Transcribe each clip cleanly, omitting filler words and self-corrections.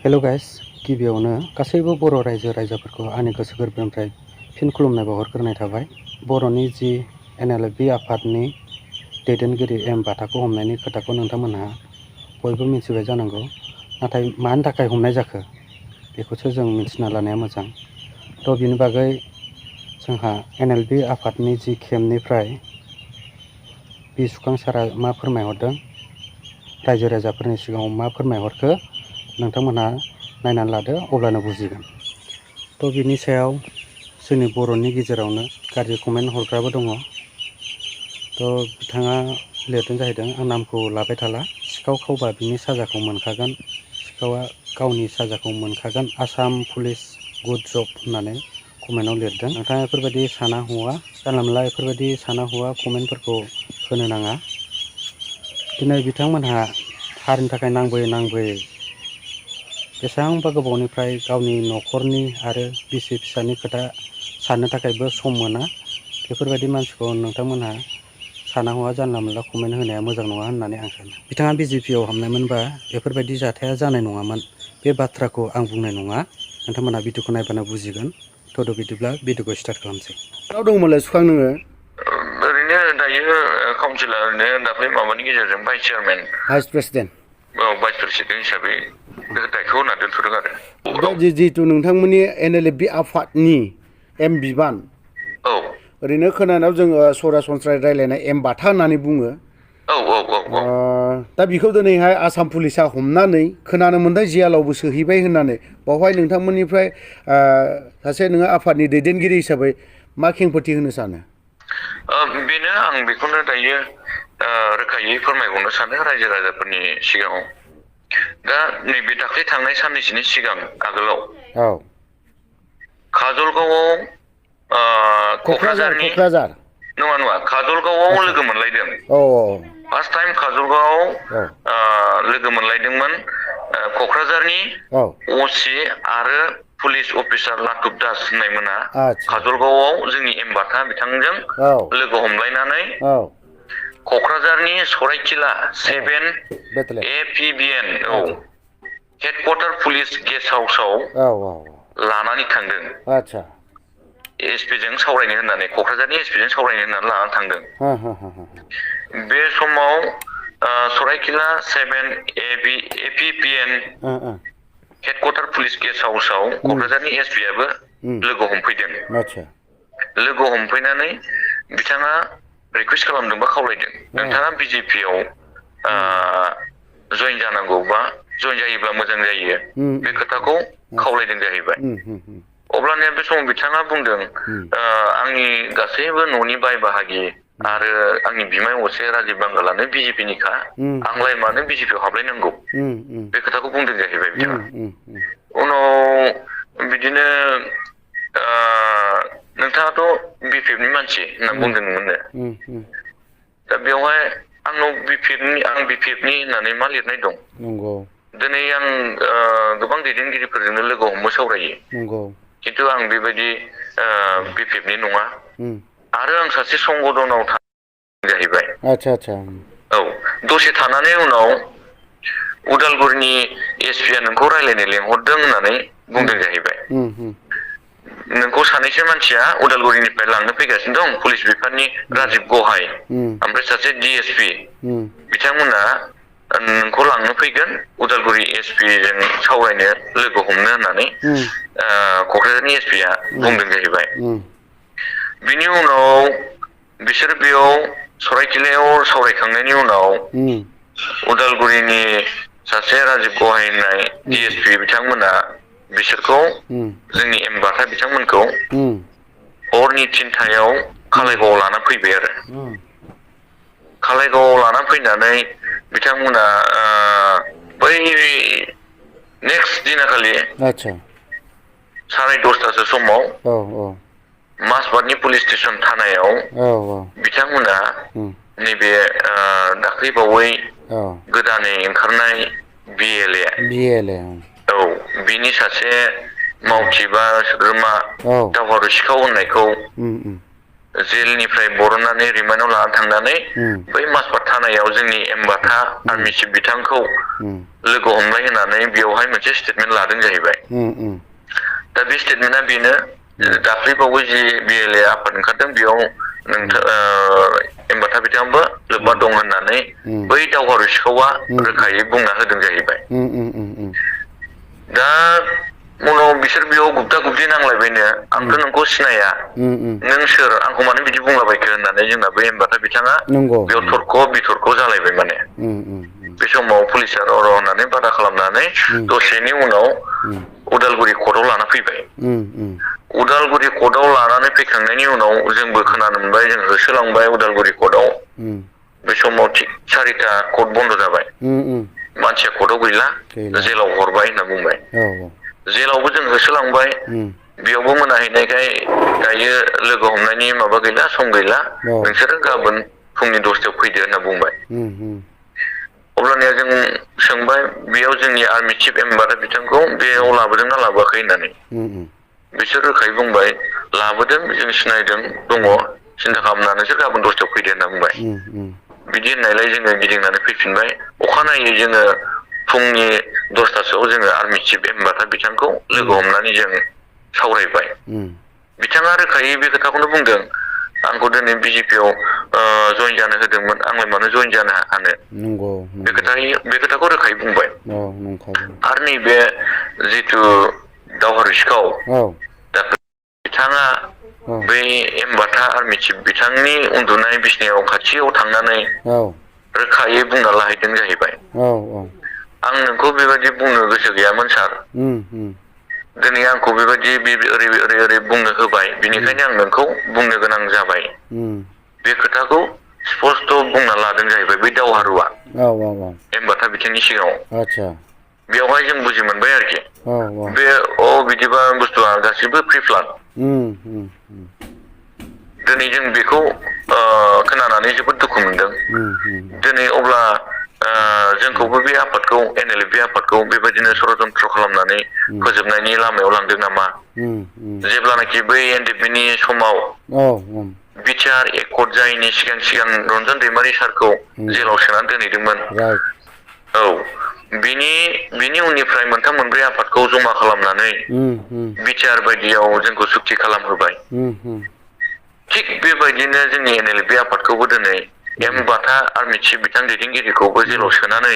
हेल' guys गिबियावनो गासैबो बर' रायजो राजाफोरखौ आंनि गोसो गोरबोनिफ्राय फिन खुलुमनाय बावहरग्रोनाय थाबाय। बर'नि जि NLB आफादनि दैदेनगिरि एम बाथाखौ हमनायनि खोथाखौ नोंथांमोनहा बयबो मिथिबाय जानांगौ। नाथाय मानि थाखाय हमनाय जाखो बेखौसो जों मिथिना लानाया मोजां। थ' बिनि बागै जोंहा NLB आफादनि जि केम्पनिफ्राय बिसुखां सारा मा फोरमायहरदों, रायजो राजाफोरनि सिगाङाव मा फोरमायहरखो नोंथांमोनहा नायनानै लादो, अब्लानो बुजिगोन। थ' बिनि सायाव जोंनि बर'नि गेजेरावनो गाज्रि कमेन्ट हरग्राबो दङ। थ' बिथाङा लिरदों जाहैदों, आं नामखौ लाबाय थाला, सिखाव खावबा बिनि साजाखौ मोनखागोन, सिखावा गावनि साजाखौ मोनखागोन, आसाम पुलिस गुड जब होननानै कमेन्टआव लिरदों। नोंथाङा बेफोरबायदि साना हौवा, जानला मोनला बेफोरबायदि साना हौवा कमेन्टफोरखौ होनो नाङा। दिनै बिथांमोनहा हारिनि थाखाय नांबोयै बेसेबांबा गोबावनिफ्राय गावनि न'खरनि आरो बिसि फिसानि खोथा साननो थाखायबो सम मोना। बेफोरबायदि मानसिखौ नोंथांमोनहा साना हौवा जानला मोनला कमेन्ट होनाया मोजां नङा होननानै आं सानो। बिथाङा BJP आव हाबनायमोनबा बेफोरबायदि जाथाया जानाय नङामोन। बे बाथ्राखौ आं बुंनाय नङा, नोंथांमोनहा भिडिअखौ नायबानो बुजिगोन। थ' बिदिब्ला भिडिअखौ स्टार्ट खालामसै। नाव दंमोनलाय सुखां नोङो? ओरैनो दायो काउन्सिलर, ओरैनो दाख्लै माबानि गेजेरजों vice chairman, vice president. Vice president हिसाबै दायथ' होना दोनथ'दों आरो। दा जिहेतु नोंथांमोननि NLB आफादनि एम बिबान, औ ओरैनो खोनानायाव जोङो सरासनस्रायै रायज्लायनाय एम बाथा होननानै बुङो। औ औ औ औ दा बेखौ दिनैहाय आसाम पुलिसा हमनानै खोनानो मोनदों जेलावबो सोहैबाय होननानै। बावहाय नोंथांमोननिफ्राय सासे नोङो आफादनि दैदेनगिरि हिसाबै मा खेंफोरथि होनो सानो? बेनो, आं बेखौनो दायो रोखायै फोरमायबावनो सानो रायजो राजाफोरनि सिगाङाव। दा नैबे दाख्लै थांनाय साननैसोनि सिगां आगोलाव औ, काजलगावआव क'क्राझारनि क'क्राझार नङा नङा काजलगावआव आदसा लोगो मोनलायदों। औ फार्स्ट टाइम काजलगावआव औ लोगो मोनलायदोंमोन क'क्राझारनि औ असि आरो पुलिस अफिसार लाथुब दास होननाय मोना आदसा काजलगावआव जोंनि एम बाथा बिथांजों औ लोगो हमलायनानै औ क'क्राझारनि सरायखिला औ 7 बेथले APBN आदसा हेडक्वार्टार पुलिस गेस्ट हाउसाव औ औ लानानै थांदों। आदसा SP जों सावरायनो होननानै, क'क्राझारनि SP जों सावरायनो होननानै लानानै थांदों। हा हा हा हा बे समाव सरायखिला 7 APBN हेडक्वार्टार पुलिस गेस्ट हाउसाव क'क्राझारनि SP आबो लोगो हमफैदों। आदसा लोगो हमफैनानै बिथाङा रिकुवेस्ट खालामदों बा खावलायदों, नोंथाङा BJP आव जयेन जानांगौ बा जयेन जायोब्ला मोजां जायो, बे खोथाखौ खावलायदों जाहैबाय। अब्लानिया बे समाव बिथाङा बुंदों, आंनि गासैबो न'नि बाय बाहागि आरो आंनि बिमाय असे राजिब बांगालानो BJP निखा, आंलाय मानो BJP आव हाबलायनांगौ, बे खोथाखौ बुंदों जाहैबाय बिथाङा। उनाव बिदिनो नोंथाङाथ' BPF नि मानसि होनना बुंदों मोननो। दा बेवहाय आंनाव आं BPF नि होननानै मा लिरनाय दं? नंगौ दिनै आं गोबां दैदेनगिरिफोरजोंनो लोगो हमो, सावरायो। नंगौ खिन्थु आं बेबायदि BPF नि नङा, आरो आं सासे संगठनाव जाहैबाय। आदसा आदसा औ, दसे थानानै उनाव उदालगुरिनि SP आ नोंखौ रायज्लायनो लेंहरदों होननानै बुंदों जाहैबाय। नोंखौ सानैसो मानसिया उदालगुरिनिफ्राय लांनो फैगासिनो दं, पुलिस बिफाननि राजिब गहाय ओमफ्राय सासे DSP, बिथांमोना नोंखौ लांनो फैगोन, उदालगुरि SP जों सावरायनो लोगो हमनो होननानै क'क्राझारनि SP आ बुंदों जाहैबाय। बिनि उनाव बिसोर बेयाव सरायखिलायाव सावरायखांनायनि उनाव उदालगुरिनि सासे राजिब गहाय होननाय DSP बिथांमोना बिसोरखौ, जोंनि एम बाथा बिथांमोनखौ हरनि 3टायाव खालायगावआव लाना फैबाय आरो। खालायगावआव लाना फैनानै बिथांमोना बै नेक्स्ट दिनाखालि आदसा 10:30 समाव औ औ माजबाटनि पुलिस स्टेसन थानायाव बिथांमोना नैबे दाख्लैबावै गोदानै ओंखारनाय BLA औ, बिनि सासे मावथि बा सोद्रोमा दावहारु सिखाव होननायखौ जेलनिफ्राय बरननानै रिमान्डआव लानानै थांनानै बै माजबाट थानायाव जोंनि एम बाथा आर्मि चिफ बिथांखौ लोगो हमलाय होनानै बेवहाय मोनसे स्टेटमेन्ट लादों जाहैबाय। दा बे स्टेटमेन्टआ बेनो दाख्लैबावै जि BLA आफाद ओंखारदों बेयाव एम्बाथा बिथाङाबो लोब्बा दं होननानै बै दावहारु सिखावा रोखायै बुंना होदों जाहैबाय। दा उनाव बिसोर बेयाव गुबदा गुबदि नांलायबायनो आंथ' नोंखौ सिनाया नों सोर आंखौ मानो बिदि बुंलाबायखो होननानै जोंना बै एम्बाथा बिथाङा बेयाव थरख' बिथरख' जालायबाय माने। बे समाव पुलिसा र' होननानै बादा खालामनानै दसेनि उनाव उदालगुरि कर्टआव लाना फैबाय। उदालगुरि कर्टआव लानानै फैखांनायनि उनाव जोंबो खोनानो मोनबाय जों होसोलांबाय उदालगुरि कर्टआव। बे समाव थिग 4टा कर्ट बन्द जाबाय। मानसिया कर्टआव गैला जेलाव हरबाय होनना बुंबाय। जेलावबो जों होसोलांबाय बेयावबो मोनाहैनायखाय दायो लोगो हमनायनि माबा गैला सम गैला नोंसोरो गाबोन फुंनि 10टायाव फैदो होनना बुंबाय। अब्लानिया जों सोंबाय बेयाव जोंनि आर्मि चिफ एम्बाथा बिथांखौ बेयाव लाबोदोंना लाबोआखै होननानै। बिसोर रोखायै बुंबाय लाबोदों जों सिनायदों दङ सिन्था खालामनाङा नोंसोर गाबोन 10टायाव फैदो होनना बुंबाय। बिदि होननायलाय जोङो गिदिंनानै फैफिनबाय। अखानायै जोङो फुंनि 10टासोआव जोङो आर्मि चिफ एम्बाथा बिथांखौ लोगो हमनानै जों सावरायबाय। बिथाङा रोखायै बे खोथाखौनो बुंदों आंखौ दिनै BJP आव जइन जानो होदोंमोन आंलाय मानो जइन जानो हानो बे खोथाखौ रोखायै बुंबाय। आरो नैबे जिथु दावहारु सिखाव दा बिथाङा बै एम्बाथा आर्मि चिफ बिथांनि उन्दुनाय बिसिनायाव खाथियाव थांनानै रोखायै बुंना लाहैदों जाहैबाय। आं नोंखौ बेबायदि बुंनो गोसो गैयामोन सार। दिनै आंखौ बेबायदि ओरै बुंनो होबाय बिनिखायनो आं नोंखौ बुंनो गोनां जाबाय। बे खोथाखौ स्पस्ट' बुंना लादों जाहैबाय बै दावहारुवा एम्बाथा बिथांनि सिगाङाव। बेवहाय जों बुजि मोनबाय आरोखि बे बिदिबा बुस्थुआ गासिबो प्रि-प्लान। दिनै जों बेखौ खोनानानै जोबोद दुखु मोनदों। दिनै अब्ला जोंखौबो बे आफादखौ NLFB आफादखौ बेबायदिनो षड़यन्त्र खालामनानै फोजोबनायनि लामायाव लांदों नामा? जेब्लानाखि बै NDFB-नि समाव बिटिआर एकर्ड जायैनि सिगां रन्जन दैमारि सारखौ जेलाव सोनानै दोनहैदोंमोन। बिनि उननिफ्राय मोनथाम मोनब्रै आफादखौ जमा खालामनानै बिटिआर बायदियाव जोंखौ सुक्ति खालामहोबाय। थिग बेबायदिनो जोंनि NLFB आफादखौबो दिनै एम्बाथा आर्मि चिफ बिथां दैदेनगिरिखौबो जेलाव सोनानै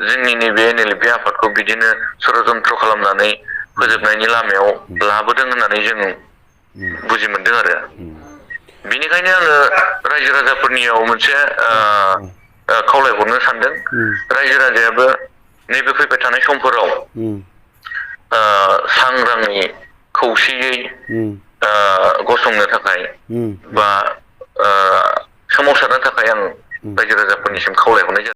जोंनि नैबे NLFB आफादखौ बिदिनो षड़यन्त्र खालामनानै फोजोबनायनि लामायाव लाबोदों होननानै जों बुजि मोनदों आरो। बिनिखायनो आङो रायजो राजाफोरनियाव मोनसे खावलायहरनो सानदों रायजो राजायाबो नैबे फैबाय थानाय समफोराव सांग्राङै खौसेयै गसंनो थाखाय बा सोमावसारनो थाखाय आं रायजो राजाफोरनिसिम खावलायहरनाय जादों।